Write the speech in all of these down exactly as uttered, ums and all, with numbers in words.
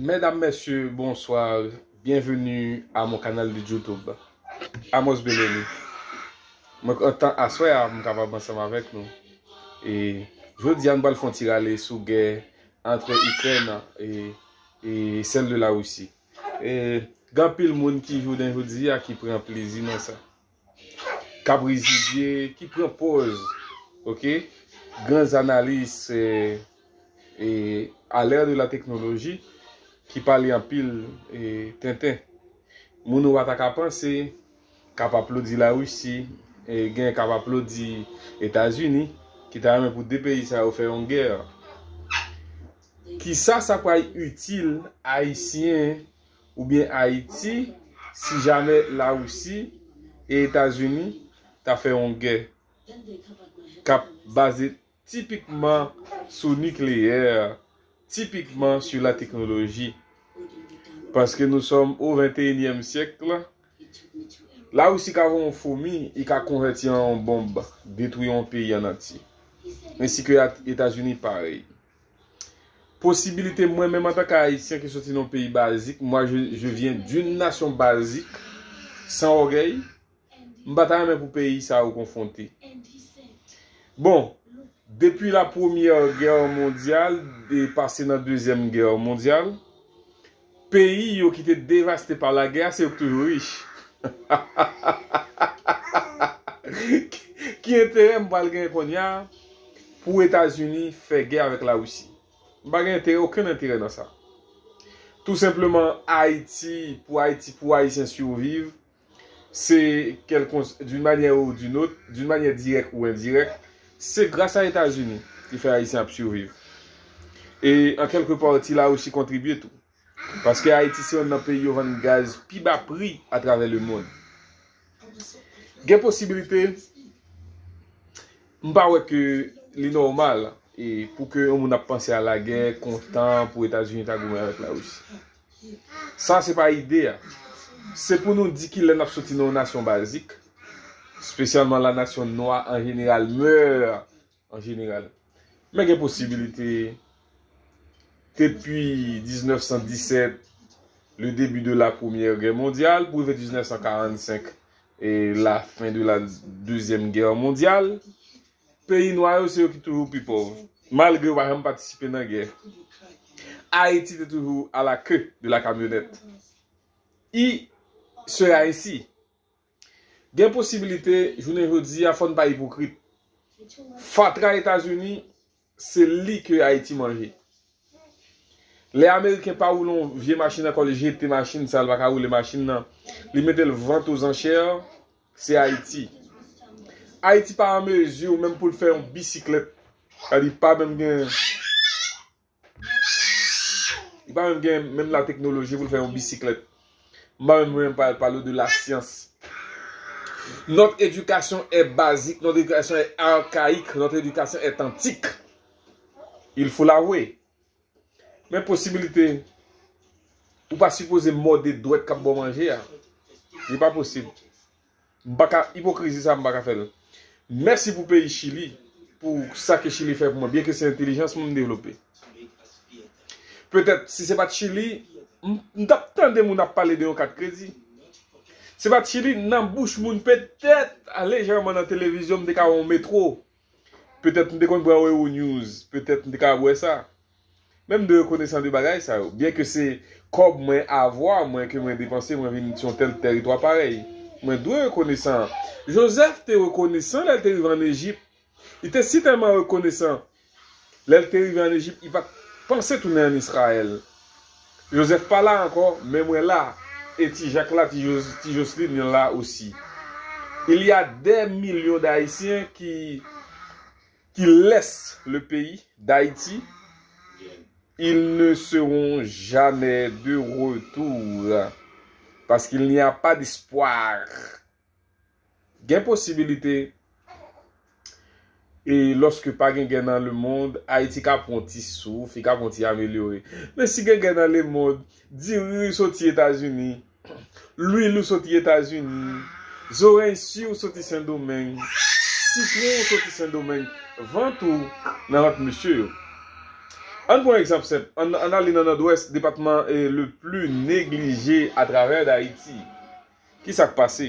Medam, mesye, bonswa. Byenveni a mon kanal de YouTube. Amos Belony. Mwen kontan aswè a m kapab ansanm avèk nou. E jodi a nou pral fè yon ti rale sou gè antre Ikrèn e, e sèl de Larisi. E gen anpil moun ki jounen jodi a ki pran plezi nan sa. K ap rizibye, ki pran pòz, oke? Gran analis, e, e, à l'ère de la technologie, ki pale anpil, e, tenten. Moun ou pa ta ka panse, k ap aplodi Larisi, e, gen k ap aplodi Etazini, ki ta renmen pou de peyi sa yo fè yon gè. Kisa sa pral itil Ayisyen oubyen Ayiti si jamè Larisi e Etazini ta fè yon gè k ap baze tipikman sou nikleyè, tipikman sou la teknoloji? Paske nou sòm o venteyinyèm syèk la, Larisi ka voye yon foumi, li ka konvèti an yon bonb, detwi yon peyi an antye. Ensi ke Etazini parèy. Posibilite mwen menm antanke Ayisyen ki soti nan yon peyi bazik, moi je, je viens d'une nation basique, sans orgueil, m pa ta renmen pou peyi sa yo konfwonte. Bon, depi la premyè gè mondyal e pase nan dezyèm gè mondyal, peyi yo ki te devaste pa lagè a, se yo ki toujou rich. Ki, ki enterè m pral gen kounye a pou Etazini fè gè avèk Larisi? M pa gen enterè, okenn enterè nan sa. Tou senpleman, Ayiti, pou Ayiti, pou Ayisyen siviv, se kèlkons, d'une manière ou d'une autre, d'une manière directe ou indirecte, se gras a Etazini ki fè Ayisyen ap siviv. E an kèlke pati, Larisi kontribye tou. Paske Ayiti se youn nan peyi yo vann gaz pi ba pri atravè lemonn. Gen posibilite, m pa wè ke li nòmal e pou ke yon moun ap panse a lagè, kontan pou Etazini ta goumen avèk Larisi. Sa se pa ide a. Se pou nou di kilè n ap soti nan yon nasyon bazik, espesyalman la nation noire en général meurt en général. Men gen posibilite depi diznèf san disèt, le début de la Première Guerre mondiale, pou rive diznèf san karannsenk e la fin de la Deuxième Guerre mondiale, peyi nwa yo se yo ki toujou pi pòv, malgre yo pa janm patisipe nan gè. Ayiti te toujou à la queue de la camionnette. Il sera ainsi. Gen posibilite, jounen jodi a, fò n pa ipokrit. Fatra Etazini, se li ke Ayiti manje. Lè Ameriken pa woule yon vye machin ankò, li jete machin sa, li pa ka woule machin nan, li mete l vant aux enchères, se Ayiti. Ayiti pa an mezi menm pou l fè yon bisiklèt. Sa di pa menm gen, li pa menm gen menm la teknoloji pou l fè yon bisiklèt. M pa menm, menm pa pale de la science. Notre éducation est basique, notre éducation est archaïque, notre éducation est antique. Il faut l'avouer. Men posibilite, ou pa sipoze mòde dwèt k ap ba w manje a. Li pa posib. M pa ka, ipokrizi sa, m pa ka fè l. Mèsi pou peyi Chili, pou sa ke Chili fè pou mwen, byenke se entèlijans mwen m devlope. Petèt, si se pa t Chili, m, m t ap tande moun ap pale de yon kat kredi. Se pa t Chili, nan bouch moun, petèt, lejèman nan televizyon, m te ka wè yon metwo. Petèt, m te konn pran Euronews, petèt, m te ka wè sa. Men m dwe rekonesan de bagay sa yo. Byenke se kòb mwen, avwa mwen ke mwen depanse, mwen vin sou yon tèl tèritwa parèy. Mwen dwe rekonesan. Jozèf te rekonesan lè l te rive ann Ejip. Li te sitèlman rekonesan. Lè l te rive ann Ejip, li pa t panse tounen ann Izrayèl. Jozèf pa la ankò, men mwen la. E ti Jak la, ti Jos-, ti Joslin, yo la osi. Il y a des millions d'Haïtiens qui, qui laissent le pays d'Haïti. Ils ne seront jamais de retour. Parce qu'il n'y a pas d'espoir. Gen posibilite, e lòske pa gen gè nan lemonn, Ayiti ka pran yon ti souf, li ka pran yon ti amelyore. Men si gen gè nan lemonn, diri soti Etazini, lwil ou soti Etazini, zorèy si ou soti Sendomeng, sitwon ou soti Sendomeng, vant ou nan vant mesye yo. Ann pran yon egzanp senp. Ann, ann ale nan Nòdwès, depatman eh, le pli neglije atravè Dayiti. Ki sa k pase?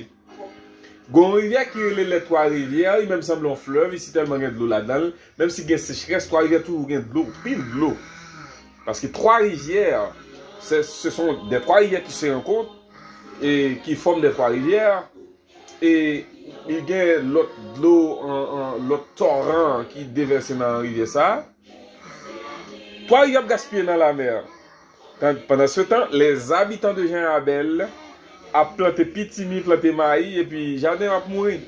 Gon rivyè ki rele lè Twa Rivyè, li menm sanble yon flèv, isi tèlman gen dlo ladan l, menm si gen sechrès, Twa Rivyè toujou gen dlo, pil dlo. Paske Twa Rivyè, se, se son de Twa Rivyè ki se rankont, e ki fòm de Twa Rivyè, e li gen lòt dlo, an, an, lòt toran ki devèse nan rivyè sa a. Twa Rivyè ap gaspiye nan lamè. Tan- Pandan se tan, les habitants de Jan Abèl ap plante pitimi, plante mayi, epi jaden yo ap mouri.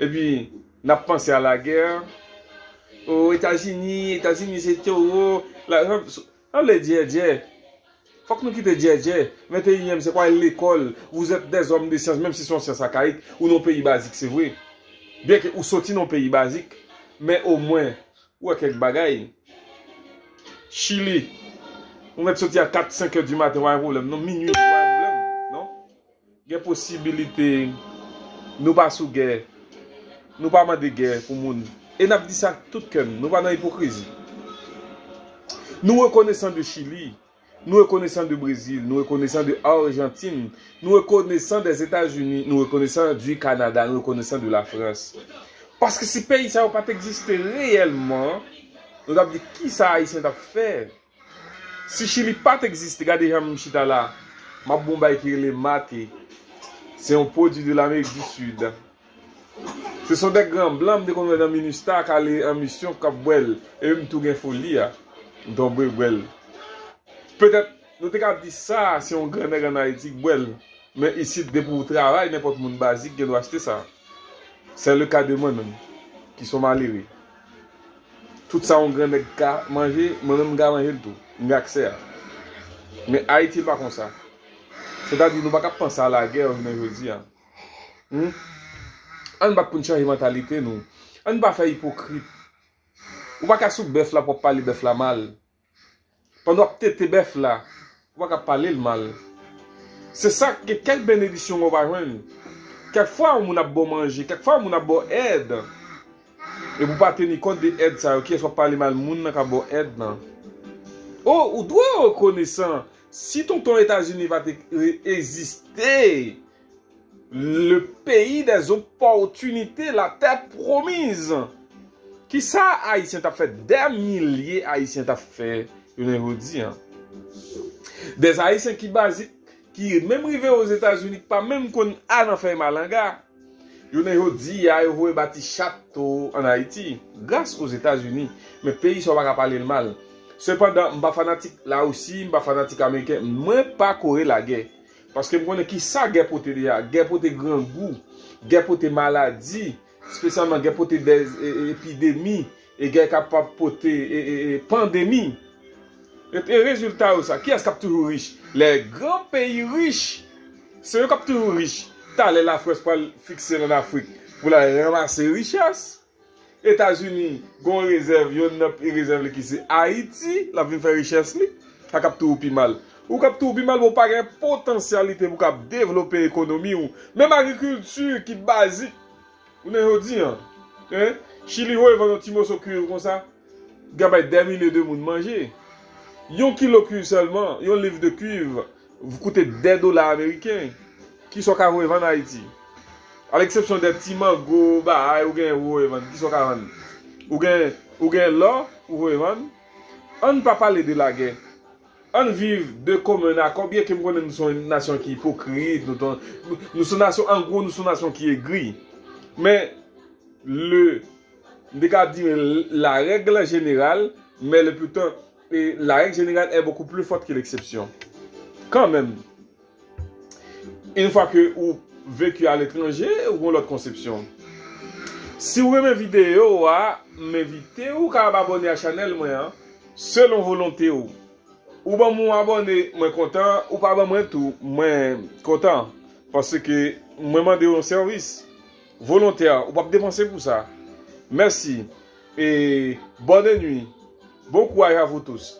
Epi, n ap panse a lagè. O Etazini, Etazini se towo. La, sa, sa vle djèdjè. Fòk nou kite djèdjè. Venteyinyèm syèk, w al lekòl. Vous êtes des hommes de science, menm si se yon syans akayik, ou nan yon peyi bazik, se vre. Byenke ou soti nan yon peyi bazik, men omwen, ou wè kèk bagay. Chili, ou mèt soti a kat, senk è di maten, w pa gen pwoblèm, non? Minui, w pa gen pwoblèm, non? Gen posibilite nou pa sou gè, nou pa mande gè pou moun. E n ap di sa ak tout kè n, nou pa nan ipokrizi. Nou rekonesan de Chili, nou rekonesan de Brezil, nou rekonesan de Ajantin, nou rekonesan de Etazini, nou rekonesan du Kanada, nou rekonesan de Lafrans. Paske si peyi sa yo pa t egziste reyèlman, nou t ap di kisa Ayisyen t ap fè. Si Chili pa t egziste, gade jan m chita la, m ap bon bay ki rele mate. Se yon pwodui de Lamerik di Sid. Se son de gran blan m te konn wè nan Minista k ale an misyon k ap bwè l. E m tou gen foli a. M tonbe bwè l. Petèt, nou te ka di sa, se yon gran nèg ann Ayiti k bwè l. Men isit, depi w travay, nenpòt moun bazik gen dwa achte sa. Se le ka de mwen menm, ki son malere. Tout sa yon gran nèg ka manje, mwen menm m ka manje l tou. M gen aksè a. Men Ayiti l pa konsa. Sètadi nou pa ka panse a lagè jounen jodi a. Hmm? Ann bat pou n chanje mantalite nou. Ann pa fè ipokrit. Ou pa ka sou bèf la pou w ap pale bèf la mal. Pandan w ap tete bèf la, ou pa ka pale l mal. Se sa, gen kèk benedisyon w pa jwenn. Kèk fwa yon moun ap ba w manje, kèk fwa yon moun ap ba w èd. Epi w pa teni kont de èd sa yo, kiyès w ap pale mal moun nan k ap ba w èd nan. O, ou dwe rekonesan, si tonton Etazini pa te re- egziste, le pays des opportunités, la terre promise. Kisa Ayisyen t ap fè? Dè milye Ayisyen t ap fè jounen jodi a. Dè Ayisyen ki bazik, ki menm rive Ozetazini, ki pa menm konn al nan fèy malanga. Jounen jodi a, yo voye bati chato ann Ayiti, gras Ozetazini. Men peyi sa yo pa ka pale l mal. Sepandan, m pa fanatik Larisi, m pa fanatik Ameriken, mwen pa kore lagè. Paske m konnen kisa gè pote deja. Gè pote grangou, gè pote maladi, espesyalman gè pote de e- e- epidemi, e gè kapab pote e- e- e- pandemi. E, e rezilta yo sa, kiyès k ap toujou rich? Les grands pays riches, se yo k ap toujou rich. Talè Lafrans pral fikse l ann Afrik pou l al ranmase richès. Etazini gon rezèv, yonn nan rezèv li ki se Ayiti, l ap vin fè richès li. Sa k ap touye w pi mal. Ou k ap touye w pi mal, bon, ou pa gen potansyalite pou w kab devlope ekonomi w. Menm agrikilti ki bazik, jounen jodi a, en, Chili voye vann yon ti moso kuiv konsa, gen bay dè milye de moun manje. Yon kilo kuiv sèlman, yon liv de kuiv, koute dè dola ameriken. Kisa w ka voye vann Ayiti? A leksepsyon de ti mango, bagay, ou gen ou voye vann. Kisa w ka vann? Ou gen, ou gen lò, ou voye vann. Ann pa pale de lagè. Ann viv de commun accord, byenke m konnen nou se yon nasyon ki ipokrit, nou, ton- nou, nou se yon nasyon, an gwo, nou se yon nasyon ki egri. Men, le, m te ka di la règle générale, mais le plus temps, et la règle générale est beaucoup plus forte que l'exception. Kanmenm, une fois que ou vécu à l'étranger, ou gon lòt konsepsyon. Si w renmen videyo a, m envite w, ou kapab abòne a chanèl mwen an, selon volonte w. Ou ban m yon abòne, mwen kontan. Ou pa ban mwen tou, mwen kontan. Paske mwen mande w yon sèvis. Volontè, ou p ap depanse pou sa. Mèsi. E bonne nuit. Bon courage à vous tous.